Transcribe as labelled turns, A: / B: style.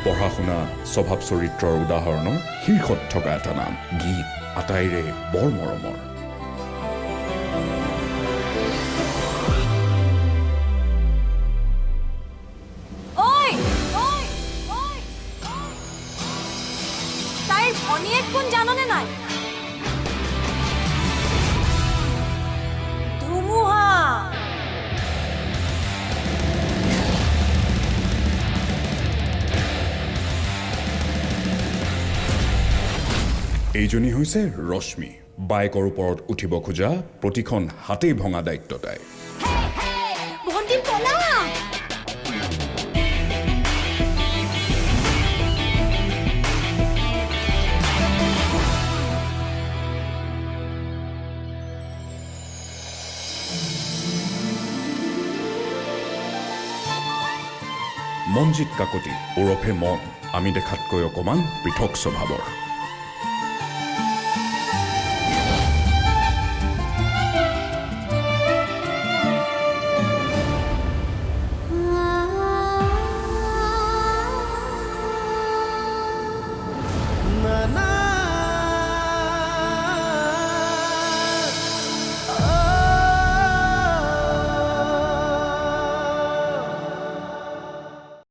A: পঢ়া শুনা, স্বভাৱ চৰিত্ৰৰ উদাহৰণৰ শীৰ্ষত থকা এটা নাম। গীত আটাইৰে বৰ মৰমৰ।
B: তাইৰ ভনীয়েক কোন জাননে নাই? ধুমুহা।
A: এইজনী হৈছে ৰশ্মি। বাইকৰ ওপৰত উঠিব খোজা প্ৰতিখন হাতেই ভঙা দায়িত্ব তাই।
B: ভণ্টি পলা।
A: মনজিত কাকতি ওৰফে মন, আমি দেখাতকৈ অকণমান পৃথক স্বভাৱৰ।